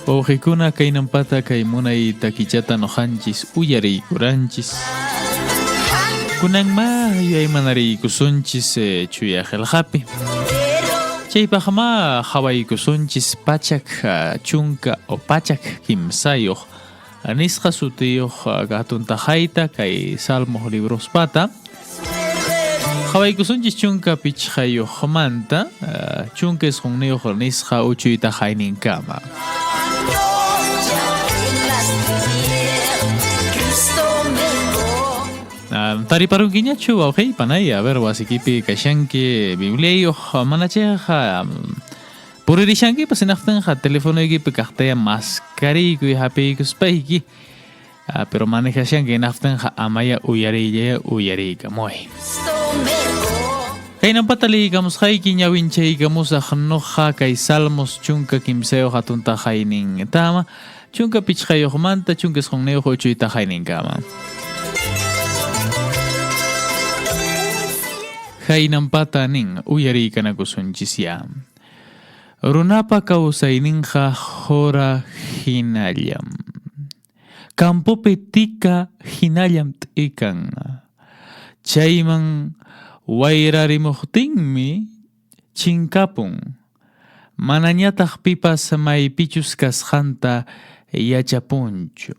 Wawqikuna kaynampata kay munay takichata noqanchis uyariykuranchis. Kunanma yuyaymanariykusunchis eh, chuya qelqapi. Chaypaqma qhawaykusunchis pachak eh, chunka o pachak kimsayuq nisqa sutiyuq eh, hatun taqayta kay Salmos librospata. Qhawaykusunchis 15manta 19 nisqa uchuy taqayninkama. Tariparunkiñachu wawqiy panay? A ver, wasikipi kashanki Bibliayuq mana chayqa puririshankipas hinaqtinqa telefonoykipi kaqtaya maskariykuy hapiykuspayki. Ah, pero manejashanki hinaqtinqa amaya uyariyllaya uyariykamuy. Kaynampata liykamusqayki ñawinchaykamusaq noqa kay Salmos 13 hatun taqayninkama, 15manta 19 uchuy taqayninkama. Kaynampata nin uyariykanakusunchisya. Runapa kawsayninqa qhura hinallam. Campopi tika hinallam t'ikan. Chayman wayrarimuqtinmi chinkapun. Manañataq pipas maypichus kasqanta yachapunchu.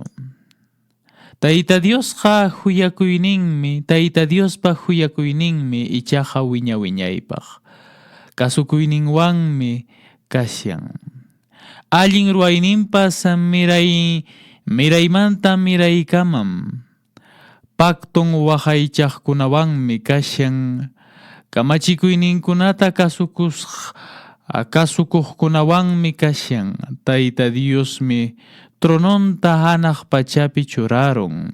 Tayta Diosqa khuyakuyninmi, Tayta Diospa khuyakuyninmi ichaqa wiña-wiñaypaq. Kasukuyninwanmi kashan. Allin ruwayninpas miray miraymanta miraykamam. Pacton waqaychaqkunawanmi kashan. Kamachikuyninkunata kasukuqkunawanmi kashan. Tayta Diosmi trononta hanaq pachapi churarun.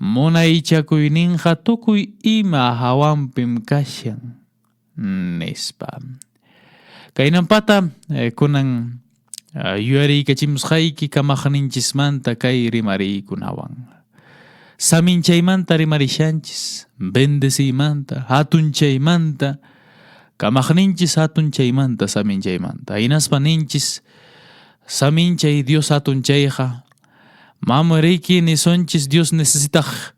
Munaychakuyninqa tukuy ima hawanpim kashan, nispa. Kaynampata kunan yuyariykachimusqayki kamaqninchismanta kay rimariykunawan. Saminchaymanta rimarishanchis, bendeciymanta, hatunchaymanta, kamaqninchis hatunchaymanta, saminchaymanta. Hinaspa ninchis, saminchay Dios hatunchayqa, mam riki nisunchis Dios necesitaq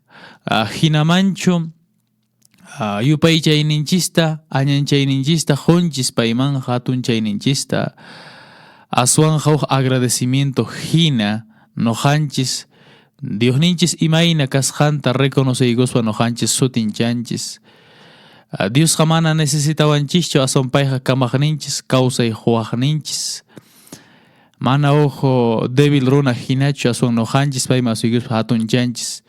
hinamanchu yupaychayninchista, añanchayninchista qonchis paymanqa hatunchayninchista, aswanqa huk agradecimiento hina noqanchis Diosninchis imayna kasqanta reconoceykuspa noqanchis sutinchanchis. Diosqa mana necesitawanchischu, aswan payqa kamaqninchis, kawsay quwaqninchis. Mana huk débil runa hinachu, aswan noqanchis payman asuykuspa hatunchanchis.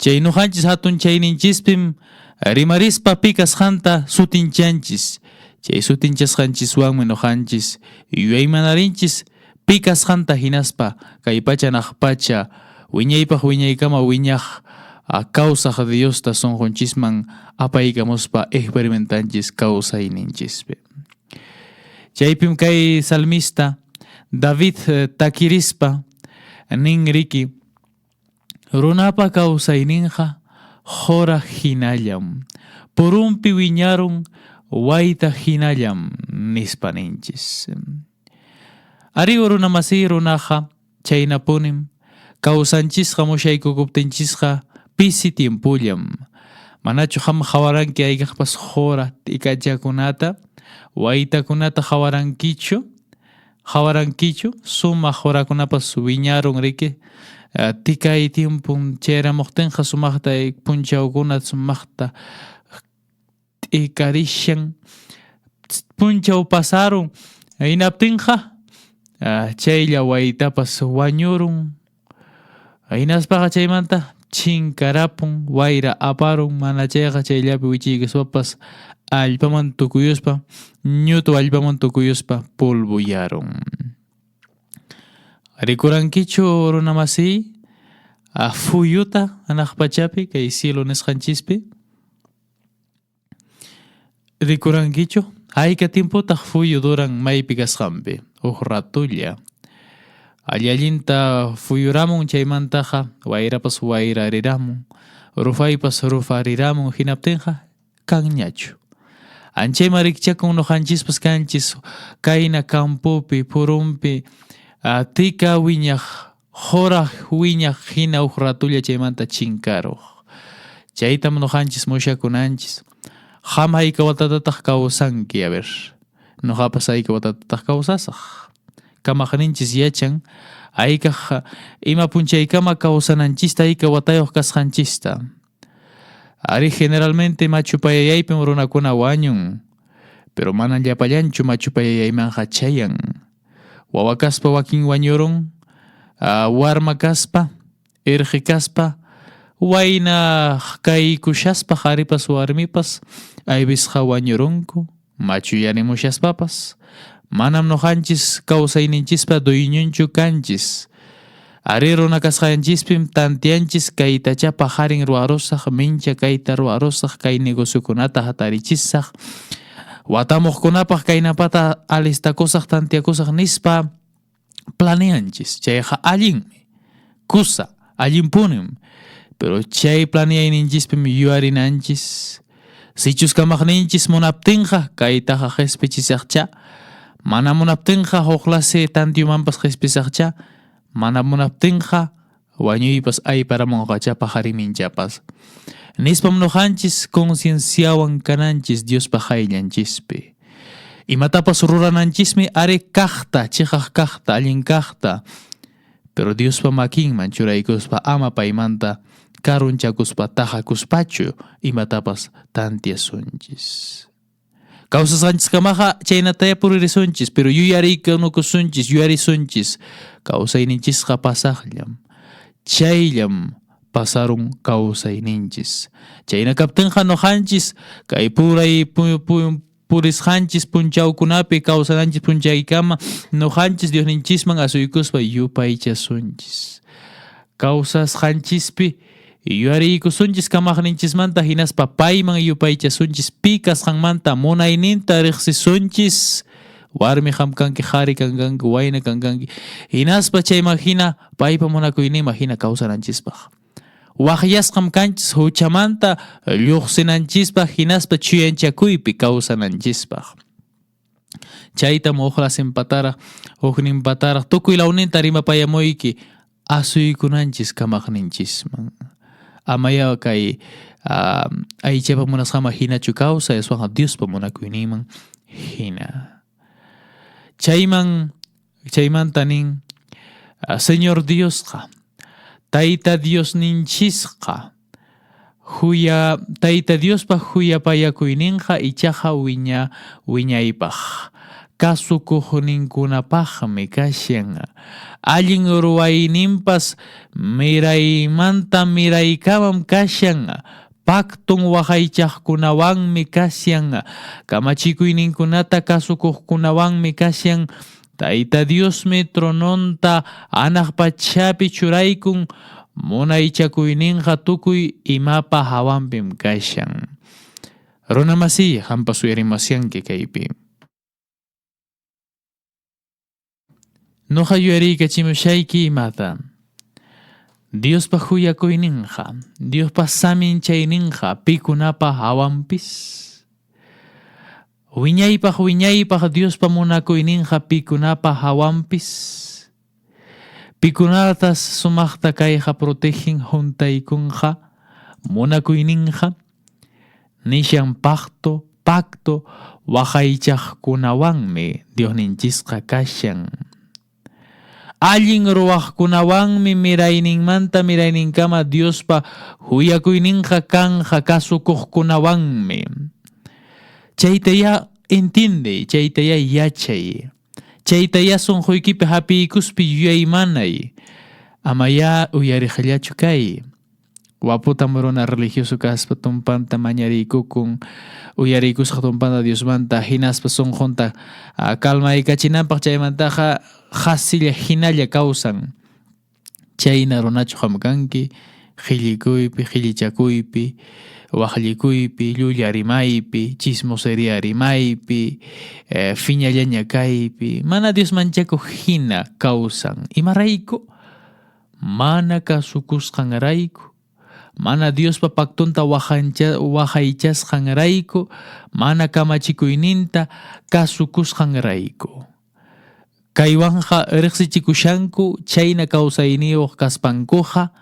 Chay noqanchis hatunchayninchispim rimarispa pi kasqanta sutinchanchis. Chay sutinchasqanchiswanmi noqanchis yuyaymanarinchis pi kasqanta hinaspa kay pacha naq pacha wiñaypaq wiñaykama wiñaq kawsaq Diosta sonqonchisman apaykamuspa experimentanchis kawsayninchispi. Chaypim kay salmista David takirispa nin riki, runapa kawsayninqa qhora hinallam, purunpi wiñarun wayta hinallam nispa ninchis. Ari runamasiy runaqa chaynapunim, kawsanchisqa mushaykukuptinchisqa pisi tiempollam. Manachu qam qhawaranki hayk'aqpas qhora t'ikachakunata, waytakunata qhawarankichu? Qhawarankichu? Sumaq qhorakunapas wiñarun riki. Tikay tiempon chayaramuqtinqa sumaqta punchawkuna sumaqta t'ikarishan punchaw pasarun hinaptinqa chaylla waytapas wañurun hinaspaqa chaymanta chinkarapun wayra aparun mana chayqa chayllapi wichiykuspapas allpaman tukuyuspa ñutu allpaman tukuyuspa polvoyarun. Rikurankichu runa masiy phuyuta hanaq pachapi kay cielo nisqanchispi? Rikurankichu? Hayka tiempotaq fuyu duran maypi kasqanpi? Huk ratolla. Alli-allinta fuyuramun chaymantaqa wayrapas wayrariramun, rufaypas rufariramun hinaptinqa kanñachu. Anchayman rikchakun noqanchispas kanchis kayna campopi, purunpi, Tika wiñaq, qhora wiñaq hina huk ratulla chaymanta chinkaruq. Chaytam noqanchis musyakunanchis. Qam hayka watatataq kawsanki? A ver, noqapas hayka watatataq kawsasaq? Kamaqninchis yachan haykaq ima punchaykama kawsananchista, hayka watayuq kasqanchista. Ari, generalmente machu payayaypim runakuna wañun, pero manan llapallanchu machu payayaymanqa chayan. Wawa kaspa wakin wañurun, warma kaspa, irqi kaspa, wayna kaykushaspa qharipas warmipas aybisqa wañurunku, machuyarimushaspapas. Manam noqanchis kawsayninchispa dueñonchu kanchis. Ari, runa kasqanchispim tantianchis kaytachá paqarin ruwarusaq, mincha kayta ruwarusaq, kay negociokunata hatarichisaq, watamuqkunapaq kaynapata alistakusaq, tantiakusaq nispa planeanchis. Chayqa allinmi, kusa, allinpunim. Pero chay planeayninchispim yuyarinanchis, sichus kamaqninchis munaptinqa kaytaqa qespichisaqchá, mana munaptinqa huk clase tantiomanpas qespisaqchá, mana munaptinqa wañuypas ayparamunqachá paqariminchapas. Nispam noqanchis concienciawan kananchis Diospa qayllanchispi. Imatapas rurananchismi ari kaqta, cheqaq kaqta, allin kaqta, pero Diospa makinman churaykuspa ama paymanta karunchakuspa taqakuspachu imatapas tantiasunchis. Kawsasqanchiskamaqa chaynataya puririsunchis, pero yuyariykunukusunchis, yuyarisunchis, kawsayninchisqa pasaqllam, chayllam pasarun kawsayninchis. Chayna kaptinqa noqanchis kay puray purisqanchis punchawkunapi kawsananchis punchaykama noqanchis Diosninchisman asuykuspa yupaychasunchis. Kawsasqanchispi yuyariykusunchis kamaqninchismanta hinaspa payman yupaychasunchis, pi kasqanmanta munayninta riqsisunchis. Warmi qam kanki, qhari kankanki, wayna kankanki, hinaspa chayman hina paypa munakuyninman hina kawsananchispaq. Waqyasqam kanchis huchamanta lluqsinanchispaq hinaspa chuyanchakuypi kawsananchispaq. Chaytam huk lasinpataraq, hukninpataraq, tukuy lawninta rimapayamuyki asuykunanchis kamaqninchisman. Amaya kay aychapa munasqanman hinachu kawsay, aswanqa Diospa munakuyninman hina. Chayman chaymanta nin Señor Diosqa, Tayta Diosninchisqa, huya Tayta Diospa huyapayakuyninqa ichaqa wiña wiñaypaq kasukuqninkunapaqmi kashan. Allin ruwayninpas miraymanta miraykamam kashan. Pacton waqaychaqkunawanmi kashan. Kamachikuyninkunata kasukuqkunawanmi kashan. Tayta Diosmi trononta hanaq pachapi churaykun, munaychakuyninqa tukuy imapa hawanpim kashan. Runamasiy, qampas uyarimasianki kaypi. Noqa yuyariykachimushayki imata. Diospa khuyakuyninqa, Diospa saminchayninqa pikunapa hawanpis. Wiñaypaq wiñaypaq Diospa munakuyninqa pikunapa hawanpis. Pikunatas sumaqta kayqa protegin huntaykunqa munakuyninqa. Nishan pacto, pacto waqaychaqkunawanmi Diosninchisqa kashan. Allin ruwaqkunawanmi mirayninmanta mirayninkama Diospa huyakuyninqa kanqa kasukuqkunawanmi. Chaytayá entiendey, chaytayá yachay. Chaytayá sunquykipi hapiykuspi yuyaymanay. Amayá uyariqllachu kay. Waputam runa religioso kaspa tumpanta mañariykukun, uyariykusqa tumpanta Diosmanta, hinaspa sunqunta calmaykachinanpaq chaymantaqa qasilla hinalla kawsan. Chayna runachu qam kanki, qillikuypi, qillichakuypi, waqllikuypi, llulla rimaypi, chismosería rimaypi, phiñallaña kaypi, mana Dios manchakuq hina kawsan. Imarayku? Mana kasukusqanrayku, mana Diospa pactonta waqaychasqanrayku, mana kamachikuyninta kasukusqanrayku. Kaywanqa riqsichikushanku chayna kawsayniyuq kaspankuqa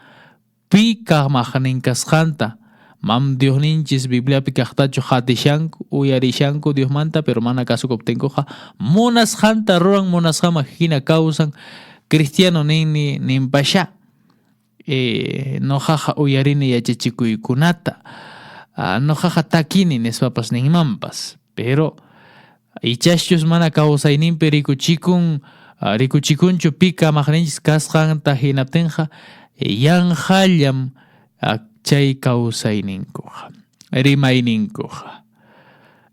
pi kamaqnin kasqanta. Mam Diosninchis Bibliapi kaqtachu qatishanku, uyarishanku Diosmanta, pero mana kasukuptinkuqa munasqanta ruran, munasqanman hina kawsan. Cristiano ninni ninpashá. Noqaqa uyarini yachachikuykunata, noqaqa takini nispapas ninmanpas. Pero ichaschus mana kawsayninpi rikuchikun, rikuchikunchu pi kamaqninchis kasqanta hinaptinqa yanqallam chay kawsayninkuqa, rimayninkuqa.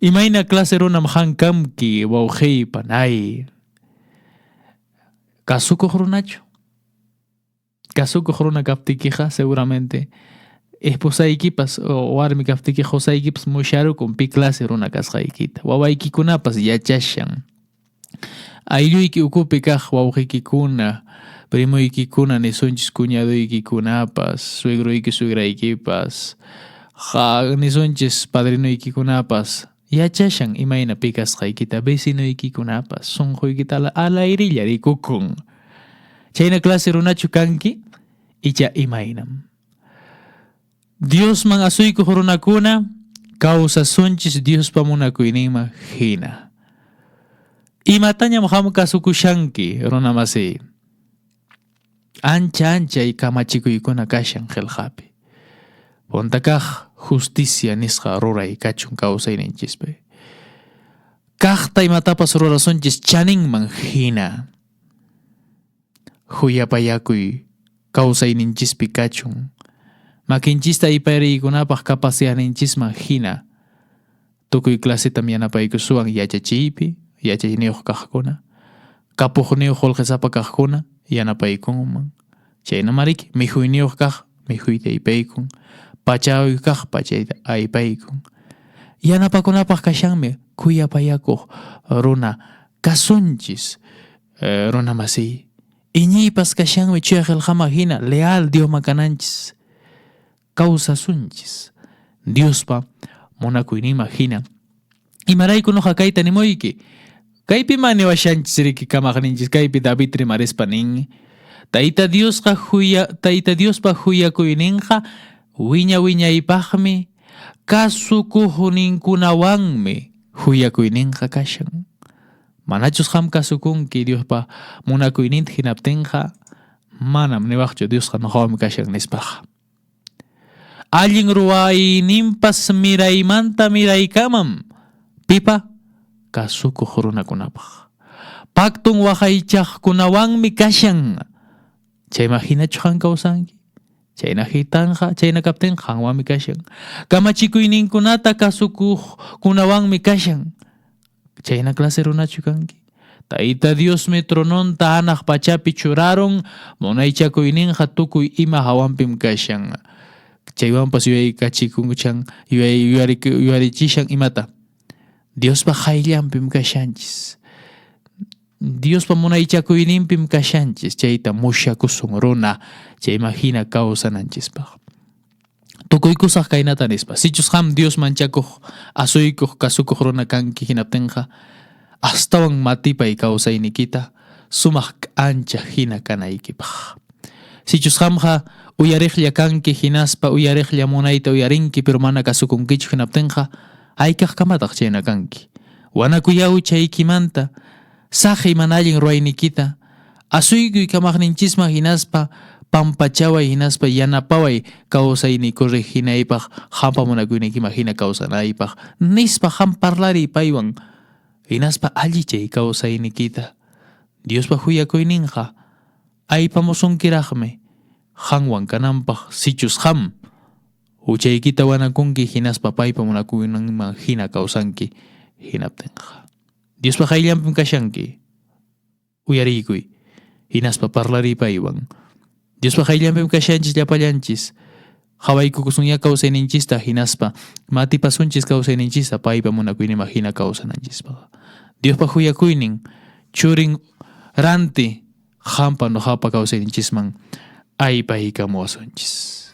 Imayna clase runam qan kanki, wawqiy, panay? Kasukuq runachu? Kasukuq runa kaptikiqa seguramente esposaykipas o warmi kaptiki qosaykipas musharukun pi clase runa kasqaykita. Wawaykikunapas yachashan. Aylluyki ukupi kaq wawqiykikuna, primoykikuna nisunchis cuñadoykikunapas, suegroyki suegraykipas, nisunchis padrinoykikunapas yachashan imayna pi kasqaykita, vecinoykikunapas sonqoykita alayrilla rikukun. Chayna clase runachu kanki? Icha imaynam? Diosman asuykuq runakuna kawsasunchis Diospa munakuyninman hina. Imatañam qam kasukushanki, runa masiy? Ancha anchay kamachikuykuna kashan qelqapi. Punta kaq justicia nisqa ruray kachun kawsayninchispi. Kaqta imatapas rurasunchis chaninman hina. Khuyapayakuy kawsayninchispi kachun. Makinchista ipariykunapaq capacidadninchisman hina tukuy clasetam yanapaykusuwan yachachiypi, yachayniyuq kaqkuna, kapuqniyuq qullqisapa kaqkuna yanapaykunman. Chaynamariki mikhuyniyuq kaq mikhuyta aypaykun, pachayuq kaq pachayta aypaykun. Yanapakunapaq kashanmi khuyapayakuq runa kasunchis. Runa masiy, iñiypas kashanmi chuya qelqaman hina leal Diosman kananchis, kawsasunchis Diospa munakuyninman hina. Imarayku noqa kayta nimuyki? Kaypi ma niwashanchis riki kamaqninchis kaypi David rimarispa nin, Tayta Diosqa huya, Tayta Diospa huyakuyninqa wiña wiñaypaqmi, kasukuqninkunawanmi huyakuyninqa kashan. Manachus qam kasukunki Diospa munakuyninta hinaptinqa, manam niwaqchu Diosqa noqawanmi kashan nispaqa. Allin ruwayninpas miraymanta miraykamam pipa kasukuq runakunapaq. Pacton waqaychaqkunawanmi kashan. Chayman hinachu qan kawsanki? Chayna hitanqa, chayna kaptinqa qanwanmi kashan. Kamachikuyninkunata kasukuqkunawanmi kashan. Chayna clase runachu kanki? Tayta Diosmi trononta hanaq pachapi churarun, munaychakuyninqa tukuy ima hawanpim kashan. Chaywanpas yuyaykachikushan, yuyarichishan imata? Diospa qayllanpim kashanchis. Diospa munaychakuyninpim kashanchis, chayta musyakusun runa chayman hina kawsananchispaq. Tukuykusaq kaynata nispa, sichus qam Dios manchakuq, asuykuq, kasukuq runa kanki hinaptinqa, astawan matipay kawsaynikita sumaq k'ancha hina kanaykipaq. Sichus qamqa uyariqlla kanki hinaspa uyariqlla munayta uyarinki pero mana kasukunkichu hinaptinqa, hayk'aqkamataq chayna kanki? Wanakuyaw chaykimanta, saqey mana allin ruwaynikita, asuykuy kamaqninchisman hinaspa pampachaway hinaspa yanapaway kawsayniy correginaypaq, qampa munakuyniykima hina kawsanaypaq, nispa qam parlariy paywan hinaspa allichay kawsaynikita. Diospa khuyakuyninqa aypamusunkiraqmi qanwan kananpaq sichus qam huchaykita wanakunki hinaspa paypa munakuyninman hina kawsanki hinaptinqa. Diospa qayllanpim kashanki, uyariykuy, hinaspa parlariy paywan. Diospa qayllanpim kashanchis llapallanchis, qhawaykukusunyá kawsayninchista hinaspa matipasunchis kawsayninchista paypa munakuyninman hina kawsananchispaq. Diospa khuyakuynin churin ranti qampa noqapa kawsayninchisman aypaykamuwasunchis.